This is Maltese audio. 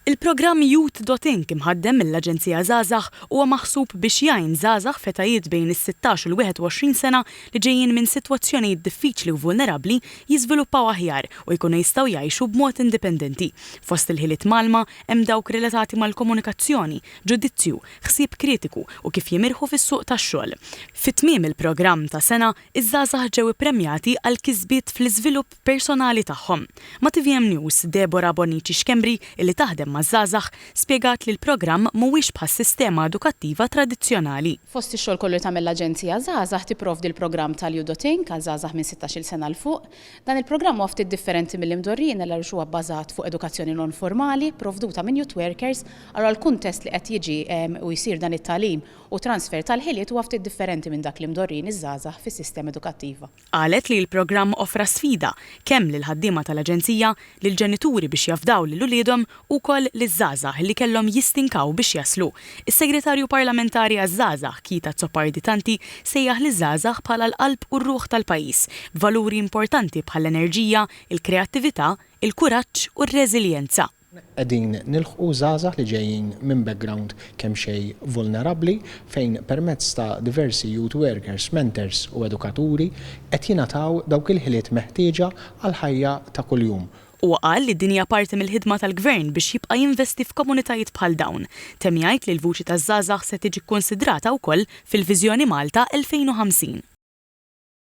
Il-programm Youth dot Inc imħaddem mill-Aġenzija Żgħażagħ huwa maħsub biex jgħin żgħażagħ f'etajiet bejn is-16 u l-21 sena li ġejjin minn sitwazzjonijiet diffiċli u vulnerabbli jiżviluppaw aħjar u jkunu jistgħu jgħixu b'mod indipendenti. Fost il-ħiliet mgħallma hemm dawk relatati mal-komunikazzjoni, ġudizzju, ħsieb kritiku u kif jimirħu fis-suq tax-xogħol. Fi tmiem il-programm ta' sena, iż-żgħażagħ ġew ippremjati għall-kisbiet fl-iżvilupp personali tagħhom. Ma' tvm News, Deborah Bonnici Schembri, illi taħdem maż-żgħażagħ, spjegat li l-programm mhuwiex bħas-sistema edukattiva tradizzjonali. Fost ix-xogħol kollu li tagħmel l-Aġenzija Żgħażagħ tipprovdi l-programm tal-You.Inc għal żgħażagħ minn 16-il sena 'l fuq. Dan il-programm huwa ftit differenti milli mdorrijin għaliex huwa bbażat fuq edukazzjoni non-formali pprovduta minn youth workers, allura l-kuntest li qed jiġi u jsir dan it-tagħlim u transfer tal-ħiliet huwa ftit differenti minn dak li mdorrijin iż-żgħażagħ fis-sistema edukattiva. Qalet li l-programm offra sfida kemm lill-ħaddiema tal-aġenzija, lill-ġenituri biex jafdaw lil uliedhom u wkoll liż-żgħażagħ li kellhom jistinkaw biex jaslu. Is-Segretarju Parlamentari għaż-Żgħażagħ, Keith Azzopardi Tanti, sejjaħ liż-żgħażagħ bħala l-qalb u r-ruħ tal-pajjiż, b'valuri importanti bħall-enerġija, il-kreattività, il-kuraġġ u r-reżiljenza. Qegħdin nilħqu żgħażagħ li ġejjin minn background kemxejn vulnerabbli fejn permezz ta' diversi youth workers, mentors u edukaturi qed jingħataw dawk il-ħiliet meħtieġa għall-ħajja ta' kuljum. Huwa qal li din hija parti mill-ħidma tal-Gvern biex jibqa' jinvesti f'komunitajiet bħal dawn. Temm jgħid li l-vuċi taż-żgħażagħ se tiġi kkunsidrata wkoll fil-Viżjoni Malta 2050.